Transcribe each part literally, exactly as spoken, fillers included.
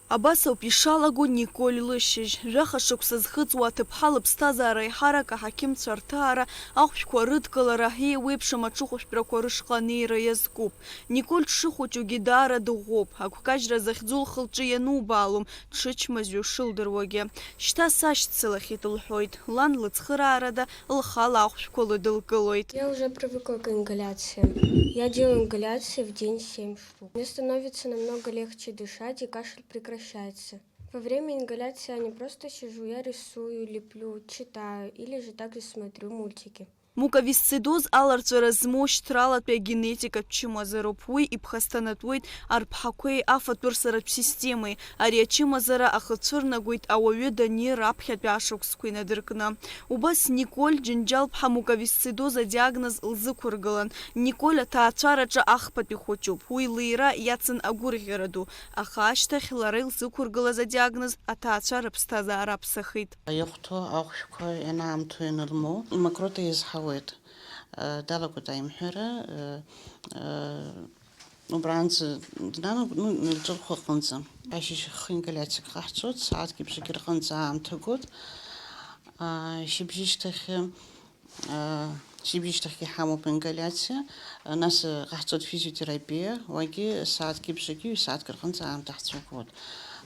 Абас ауп ишалаго Николь лышьыжь. Жәаха шықәса зхыҵуа аҭыԥҳа лыԥсҭазаара аиҳарак аҳақьымцәа рҭаара, ахәшәқәа рыдкылара, еиуеиԥшым аҽыхәшәтәрақәа рышҟа анеира иазкуп. Николь дшыхәыҷугьы даара дыӷәӷәоуп, агәкажьра захьӡу лхы-лҿы ианубаалом, дшычмазаҩу шылдыруагьы. Шьҭа сашьцылахьеит, лҳәоит. Лан лыцхыраарада лхала ахәшәқәа лыдылкылоит. Я уже привыкла к ингаляциям. Я делаю ингаляции в день семь штук. Мне становится намного легче дышать, и кашель прекращается. Во время ингаляции я не просто сижу, я рисую, леплю, читаю или же также смотрю мультики. Муковисцидоз аларҵәара змоу шьҭралатәи агенетикатә чымазароуп. Уи иԥхасҭанатәуеит арԥҳақәеи афатә-ырсаратә системеи. Ари ачымазара ахы цәырнагоит ауаҩы данир аԥхьатәи ашықәсқәа инадыркны. Убас Николь Џьынџьал-ԥҳа муковисцидоз адиагноз лзықәыргылан. Николь аҭаацәараҿы ахԥатәи хәыҷуп. Уи лиира иацын агәырӷьара ду, аха ашьҭахь лара илзықәыргылаз адиагноз аҭаацәа рыԥсҭазаара аԥсахит. Ихәҭоу ахәшәқәа ианаамҭоу ианырмоу, мокрота иазҳауеит. Далагоит аимҳәара, убранӡа днанагоит, ну, лҿырхәа аҟынӡа. Ашьыжь хы ингаляциак ҟаҳҵоит, сааҭки бжаки рҟынӡа аамҭа гоит. Шьыбжьышьҭахьы, шьыбжьышьҭахьгьы ҳамоуп ингаляциа, нас ҟаҳҵоит физиотерапиа, уагьы сааҭки бжаки, ҩ-сааҭк рҟынӡа аамҭа ҳцәыгоит.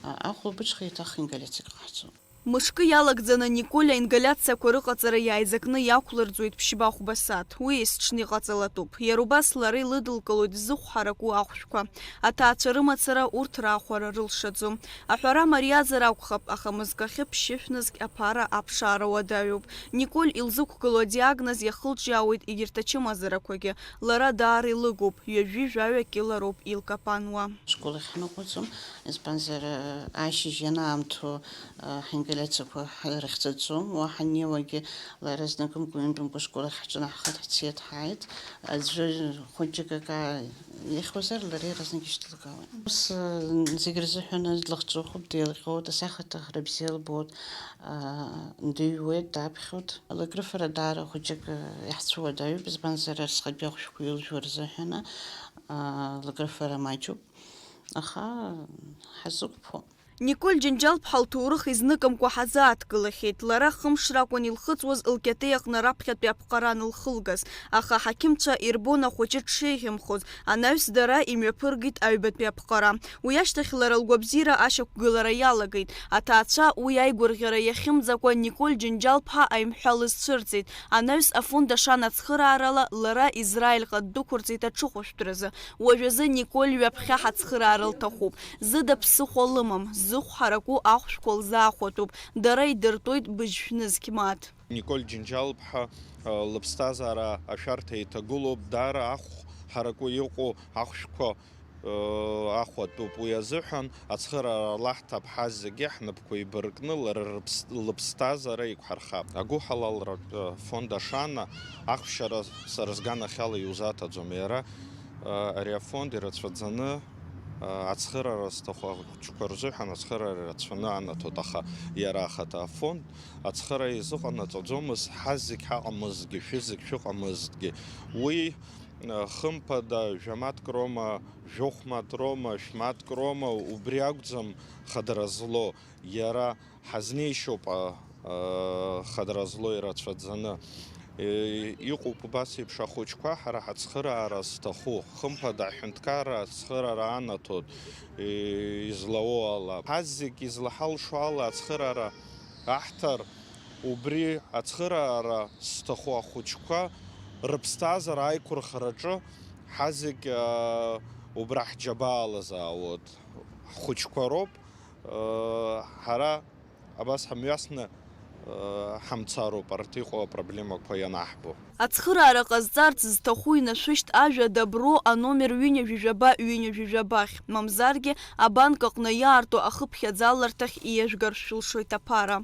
Ахәылбыҽха еиҭах ингаляциак ҟаҳҵоит. Мышкы иалагӡаны Николь аингаляциақәа рыҟаҵара иааизакны иақәлырӡуеит ԥшьба-хәба сааҭ. Уи есҽны иҟаҵалатәуп. Иара убас лара илыдылкылоит зыхә ҳараку ахәшәқәа. Аҭаацәа рымацара урҭ раахәара рылшаӡом. Аҳәара мариазар акәхап, аха мызкахьы ԥшьышә нызқь аԥара аԥшаара уадаҩуп. Николь илзықәгылоу адиагноз иахылҿиаауеит егьырҭ ачымазарақәагьы. Лара даара илыгуп, ҩажәи жәаҩа кьылароуп илкапануа. Школ ахь ҳныҟәаӡом, избанзар, ашьыжь ианаамҭоу ҳингаляциақәа ҳрыхьӡаӡом. Уа ҳаннеиуагьы лара зныкымкәа-ҩынтәымкәа школ ахь ҳҿынаҳхеит, ҳцеит, ҳааит. Аӡәы хәыҷык акы ихьуазар, лара иаразнак ишьҭылгауан. Ус, зегь рзыҳәан длахҿыхуп, деилҟьоит, асахьаҭыхра бзиа лбоит, дыҩуеит, даԥхьоит. Лыгрыфара даара хәыҷык иаҳцәыуадаҩуп, избанзар, асҟатәи ахәшәқәа илжәуа рзыҳәан лыгрыфара маҷуп, аха ҳазықәԥо. Николь Џьынџьал-ԥҳа лҭоурых изныкымкәа ҳазааҭгылахьеит. Лара хымш ракәын илхыҵуаз лкьатеиаҟны раԥхьатәи аԥҟара анылхылгаз, аха аҳақьымцәа ирбон ахәыҷы дшеиӷьымхоз, анаҩс дара имҩаԥыргеит аҩбатәи аԥҟара. Уи ашьҭахь лара лгәабзиара ашьақәгылара иалагеит. Аҭаацәа уи аигәырӷьара иахьымӡакәа Николь Џьынџьал-ԥҳа аимҳәа лызцәырҵит. Анаҩс афонд Ашана ацхыраарала лара Израильҟа ддәықәырҵеит аҽыхәышәтәразы. Уажәазы Николь ҩаԥхьа ҳацхыраара лҭахуп. Зыда ԥсыхәа лымам, зыхә ҳараку ахәшәқәа лзаахәатәуп, дара идыртәоит быжьшә нызқь мааҭ. Николь Џьынџьал-ԥҳа, э, лыԥсҭазаара ашәарҭа иҭагылоуп, даара ахә ҳараку иҟоу ахәшәқәа, э, ахәатәуп. Уи азыҳәан ацхыраара лаҳҭап ҳазегьы ҳнапқәа еибаркны, лара рыԥс-, лыԥсҭазаара еиқәҳархап. Агәыҳалалратә, э, фонд Ашана ахәшьара сара сганахьала иузаҭаӡом. Иара, э, ари афонд ирацәаӡаны, э, ацхыраара зҭаху ахәыҷқәа рзыҳәан ацхыраара ирацәаны анаҭоит, аха иара ахаҭа афонд ацхыраара изыҟанаҵаӡомызт, ҳазегь ҳаҟамызҭгьы, шәызегь шәыҟамызҭгьы. Уи, э, хымԥада, жәамаҭк роума, жәохә маҭ роума, шәмаҭк роума, убри акәӡам хадара злоу, иара ҳазнеишьоуп, а, а, хадара злоу ирацәаӡаны. Е, иҟоуп убас еиԥш ахәыҷқәа ҳара ҳацхыраара зҭаху, хымԥада аҳәынҭқарра ацхыраара анаҭоит, е, излауоу ала. Ҳазегь излаҳалшо ала ацхыраара аҳҭар, убри ацхыраара зҭаху ахәыҷқәа рыԥсҭазаара аиқәырхараҿы ҳазегь, а, убра ҳџьабаа алазаауеит. Ҳхәыҷқәа роуп, а, ҳара абас ҳамҩасны, э, ҳамцароуп, арҭ иҟоу апроблемақәа ианаҳбо. Ацхыраара ҟазҵарц зҭаху инашәышьҭ ажәа Добро аномер ҩынҩажәи жәаба ҩынҩажәи жәабахь, мамзаргьы абанк аҟны иаарту ахыԥхьаӡаларҭахь ииажәгар шәылшоит аԥара.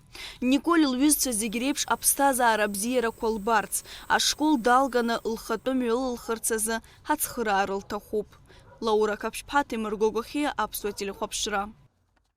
Николь лҩызцәа зегь реиԥш аԥсҭазаара абзиарақәа лбарц, ашкол далганы лхатәы мҩа лылхырц азы ҳацхыраара лҭахуп. Лаура Қаԥшьԥҳа, Ҭемыр Гогохиа, Аԥсуа телехәаԥшра.